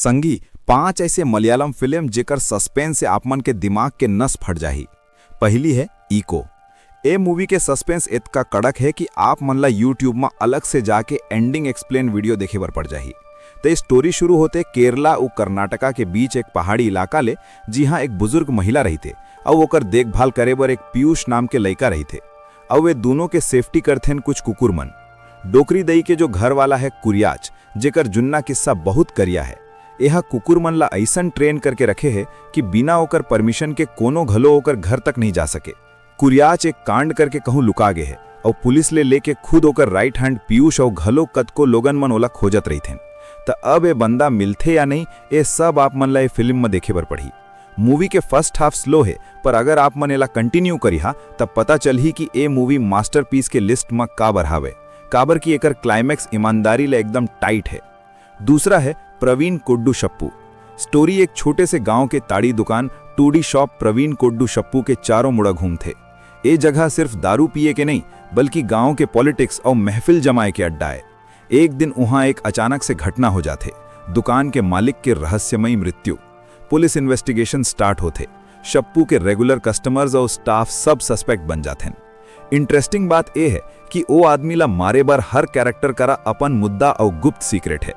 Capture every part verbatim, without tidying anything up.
संगी, पांच ऐसे मलयालम फिल्म जेकर सस्पेंस से आप मन के दिमाग के नस फट जाही। पहली है इको। ए मूवी के सस्पेंस इतका कड़क है कि आप मन ला YouTube में अलग से जाके एंडिंग एक्सप्लेन वीडियो देखे बर पड़ जाही। ते स्टोरी शुरू होते केरला अउ कर्नाटका के बीच एक पहाड़ी इलाका ले, जिहां एक बुजुर्ग महिला रहिथे अउ ओकर देखभाल करे बर एक पीयूष नाम के लइका रहिथे। अउ वे दोनों के सेफ्टी करथेन कुछ कुकुर मन। डोकरी दई के जो घर वाला है कुरियाच, जेकर जुन्ना किस्सा बहुत करिया है। एहा कुकुर मन ला अइसन ट्रेन करके रखे है कि बिना ओकर परमिशन के कोनो घलो ओकर घर तक नहीं जा सके। कुरियाच एक कांड करके कहूं लुका गे है अउ पुलिस ले लेके खुद ओकर राइट हैंड पीयूष अउ घलो कतको लोगन मन ओला खोजत रहिथेन। त अब ए बंदा मिलथे या नहीं, ए सब आप मन ला ए फिल्म म देखे बर पड़ही। मूवी के फर्स्ट हाफ स्लो है, पर अगर आप मन एला कंटिन्यू करिहा, तब पता चलही कि ए मूवी मास्टरपीस के लिस्ट म काबर हावे, काबर कि एकर क्लाइमैक्स ईमानदारी ले एकदम टाइट है। दूसरा है प्रवीण कोड्डू शप्पू। स्टोरी एक छोटे से गांव के ताड़ी दुकान टूडी शॉप प्रवीण कोड्डू शप्पू के चारों मुड़ा घूमथे। ए जगह सिर्फ दारू पिए के नहीं, बल्कि गांव के पॉलिटिक्स और महफिल जमाए के अड्डा है। एक दिन उहां एक अचानक से घटना हो जाथे, दुकान के मालिक के रहस्यमयी मृत्यु। पुलिस इन्वेस्टिगेशन स्टार्ट होथे। शप्पू के रेगुलर कस्टमर्स और स्टाफ सब सस्पेक्ट बन जाथेन। इंटरेस्टिंग बात ए है कि ओ आदमी ला मारे बर हर कैरेक्टर करा अपन मुद्दा और गुप्त सीक्रेट है।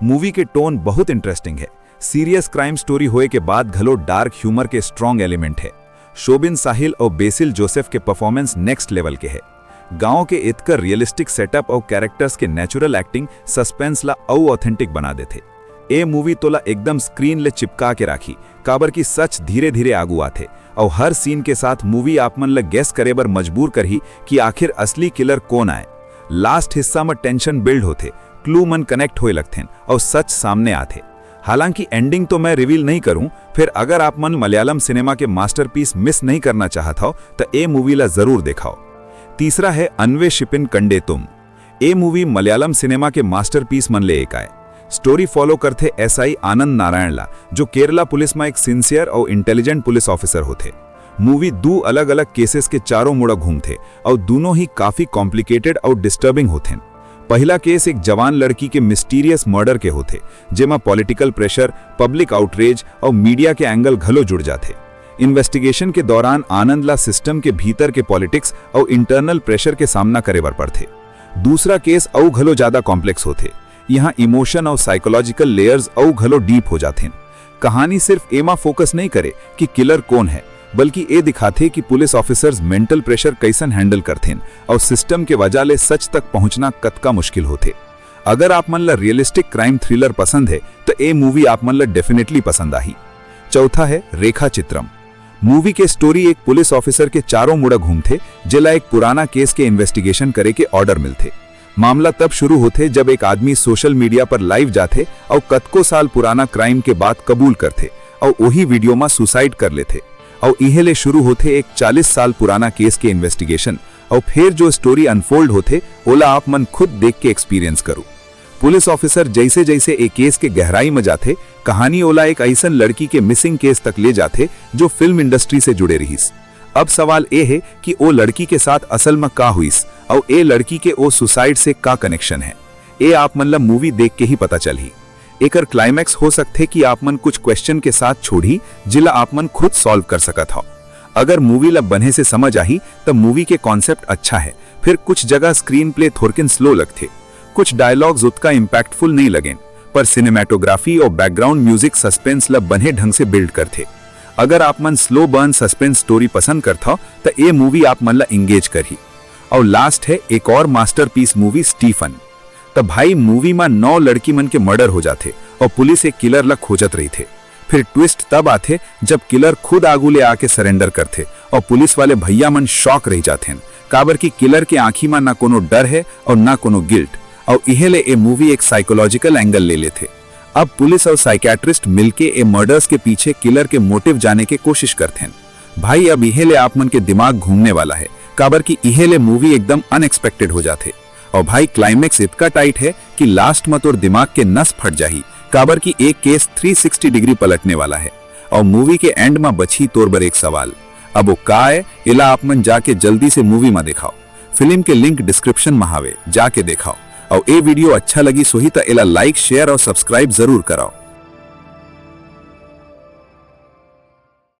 मूवी के टोन बहुत इंटरेस्टिंग है। सीरियस क्राइम स्टोरी होए के बाद घलो डार्क ह्यूमर के स्ट्रॉन्ग एलिमेंट है। शोबिन साहिल और बेसिल जोसेफ के परफॉर्मेंस नेक्स्ट लेवल के है। गांव के इतकर रियलिस्टिक सेटअप और कैरेक्टर्स के नेचुरल एक्टिंग सस्पेंस ला अउ ऑथेंटिक बना देथे। ए मूवी तोला एकदम स्क्रीन ले चिपका के राखी, काबर कि सच धीरे-धीरे आगू आथे और हर सीन के साथ मूवी आप मन ल गेस करे बर मजबूर करही कि आखिर असली किलर कौन आए। लास्ट हिस्सा म टेंशन बिल्ड होथे, क्लू मन कनेक्ट होए लगथेन और सच सामने आथे। हालांकि एंडिंग तो मैं रिवील नहीं करूं, फिर अगर आप मन मलयालम सिनेमा के मास्टरपीस मिस नहीं करना चाहत हो, त ए मूवी ला जरूर देखाओ। तीसरा है अन्वेषिपिन कंडे तुम। ए मूवी मलयालम सिनेमा के मास्टरपीस मन ले एक आए। स्टोरी फॉलो करथे एसआई आनंद नारायण ला, जो केरला पुलिस में एक सिंसियर और इंटेलिजेंट पुलिस ऑफिसर होथे। मूवी दू अलग-अलग केसेस के चारों मुड़ा घूमथे और दोनों ही काफी कॉम्प्लिकेटेड और डिस्टर्बिंग होथेन। पहला केस एक जवान लड़की के मिस्टीरियस मर्डर के होथे, जेमा पॉलिटिकल प्रेशर, पब्लिक आउटरेज और मीडिया के एंगल घलो जुड़ जाथे। इन्वेस्टिगेशन के दौरान आनंद ला सिस्टम के भीतर के पॉलिटिक्स और इंटरनल प्रेशर के सामना करे बर पड़थे। दूसरा केस अउ घलो ज्यादा कॉम्प्लेक्स होथे। यहाँ इमोशन और साइकोलॉजिकल लेयर्स अउ घलो डीप हो जाथेन। कहानी सिर्फ एमा फोकस नहीं करे कि किलर कौन है, बल्कि ए दिखाथे कि पुलिस ऑफिसर्स मेंटल प्रेशर कैसन हैंडल करथेन और सिस्टम के वजह ले सच तक पहुंचना कतका मुश्किल होथे। अगर आप मन ला रियलिस्टिक क्राइम थ्रिलर पसंद है, तो ए मूवी आप मन ला डेफिनेटली पसंद आही। चौथा है रेखा चित्रम। मूवी के स्टोरी एक पुलिस ऑफिसर के चारों मुड़ा घूमथे, जेला एक पुराना केस के इन्वेस्टिगेशन करे के ऑर्डर मिलथे। मामला तब शुरू होथे, जब एक आदमी सोशल मीडिया पर लाइव जाथे और कतको साल पुराना क्राइम के बात कबूल करथे और ओही वीडियो में सुसाइड कर लेथे। और इहे ले शुरू होथे एक चालीस साल पुराना केस के इन्वेस्टिगेशन। और फिर जो स्टोरी अनफोल्ड होथे, ओला आप मन खुद देख के एक्सपीरियंस करू। पुलिस ऑफिसर जैसे जैसे ए केस के गहराई में जाथे, कहानी ओला एक ऐसन लड़की के मिसिंग केस तक ले जाथे, जो फिल्म इंडस्ट्री से जुड़े रहिस। अब सवाल ए है कि ओ लड़की के साथ असल में का हुइस, और ए लड़की के ओ सुसाइड से का कनेक्शन है, ए आप मन ला मूवी देख के ही पता चलही। एकर क्लाइमैक्स हो सकथे कि आप मन कुछ क्वेश्चन के साथ छोड़ही, जिला आप मन खुद सॉल्व कर सकत हो। अगर मूवी ला बने से समझ आही, त मूवी के कॉन्सेप्ट अच्छा है, फिर कुछ जगह स्क्रीन प्ले थोरकिन स्लो लगथे, कुछ डायलॉग्स उतका इम्पैक्टफुल नहीं लगेन, पर सिनेमैटोग्राफी और बैकग्राउंड म्यूजिक सस्पेंस ला बने ढंग से बिल्ड करथे। अगर आप मन स्लो बर्न सस्पेंस स्टोरी पसंद करथव, त ए मूवी आप मन ला एंगेज करही। और लास्ट है एक और मास्टरपीस मूवी स्टीफन। त भाई, मूवी में नौ लड़की मन के मर्डर हो जाथे और पुलिस एक किलर ला खोजत रहिथे। फिर ट्विस्ट तब आथे, जब किलर खुद आगू ले आके सरेंडर करथे और पुलिस वाले भैया मन शॉक रह जाथेन, काबर कि किलर के आंखी में ना कोनो डर है और ना कोनो गिल्ट। और इहे ले ए मूवी एक साइकोलॉजिकल एंगल ले लेथे। अब पुलिस और साइकियाट्रिस्ट मिलके ए मर्डर्स के पीछे किलर के मोटिव जाने के कोशिश करथेन। भाई, अब इहे ले आप मन के दिमाग घूमने वाला है, काबर कि इहे ले मूवी एकदम अनएक्सपेक्टेड हो जाथे। और भाई, क्लाइमैक्स इतका टाइट है कि लास्ट में तोर दिमाग के नस फट जाही, काबर कि एक केस थ्री सिक्सटी डिग्री पलटने वाला है। और मूवी के एंड में बची तोर बर एक सवाल, अब वो का है? इला आप मन जाके जल्दी से मूवी में दिखाओ। फिल्म के लिंक डिस्क्रिप्शन में हावे, जाके दिखाओ। और ए वीडियो अच्छा लगी सोही त एला लाइक, शेयर और सब्सक्राइब जरूर कराओ।